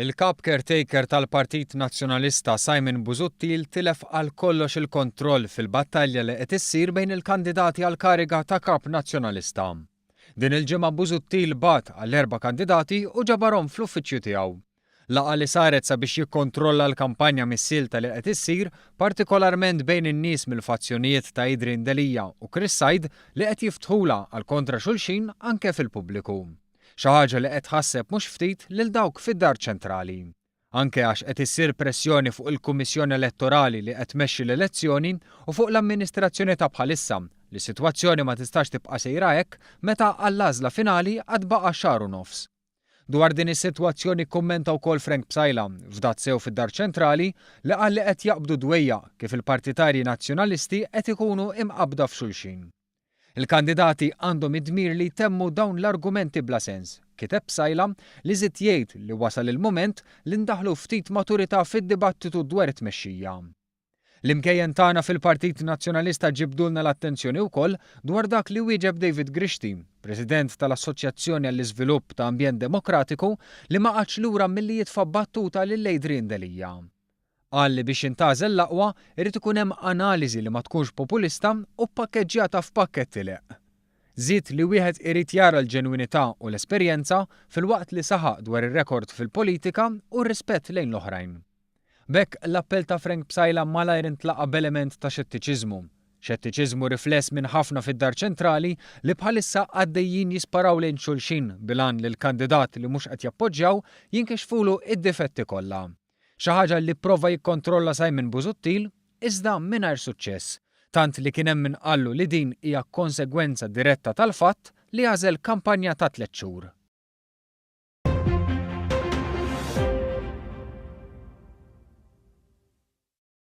Il-Kap Caretaker tal-Partit Nazzjonalista Simon Busuttil tilef għal kollox il-kontroll fil-battalja li qed issir bejn il-kandidati għall-kariga ta' Kap Nazzjonalista. Din il-ġimgħa Busuttil bagħat għall-erba' kandidati u ġabarhom fl-uffiċċju tiegħu. Laqgħa li saret sabiex jikkontrolla l-kampanja missielta li qed issir, partikolarment bejn in-nies mill-fazzjonijiet ta' Adrian Delia u Chris Said li qed jiftħulha għal kontra xulxin anke fil-pubbliku. Xi ħaġa li qed tħasseb mhux ftit lil dawk fid-Dar Ċentrali. Anke għax qed issir pressjoni fuq il-Kummissjoni Elettorali li qed tmexxi l-elezzjoni u fuq l-amministrazzjoni ta' bħalissa li s-sitwazzjoni ma tistax tibqa' sejra hekk meta għall-għażla finali għad baqa' xahar u nofs. Dwar din is-sitwazzjoni kkummenta wkoll Frank Psaila, fdat sew fid-Dar Ċentrali, li qal li qed jaqbdu dwejjaq kif il-partitarji Nazzjonalisti qed ikunu imqabbda f'xulxin. Il-kandidati għandhom id-dmir li jtemmu dawn l-argumenti bla sens, kiteb Psaila, li żied jgħid li wasal il-mument li ndaħħlu ftit maturità fid-dibattitu dwar it-tmexxija. L-imkejjen tagħna fil-Partit Nazzjonalista ġibdulna l-attenzjoni wkoll dwar dak li wieġeb David Grixti, President tal-Assoċjazzjoni għall-Iżvilupp ta' Ambjent Demokratiku, li ma qagħadx lura milli jitfa' battuta lil Adrian Delia. Qal li biex jintgħażel l-aqwa, irid ikun hemm analiżi li ma tkunx populista u ppakkeġġjata f'pakkett ileqq. Żied li wieħed irid jara l-ġenwinità u l-esperjenza filwaqt li saħaq dwar ir-rekord fil-politika u r-rispett lejn l-oħrajn. B'hekk, l-appell ta' Frank Psaila malajr intlaqa' b'element ta' xettiċiżmu. Xettiċiżmu rifless minn ħafna fid-Dar Ċentrali li bħalissa għaddejjin jisparaw lejn xulxin bil-għan li l-kandidat li mhux qed jappoġġjaw jinkixfulu d-difetti kollha. Xi ħaġa li pprova jikkontrolla Simon Busuttil, iżda mingħajr suċċess, tant li kien hemm min qallu li din hija konsegwenza diretta tal-fatt li għażel kampanja ta' tlett xhur.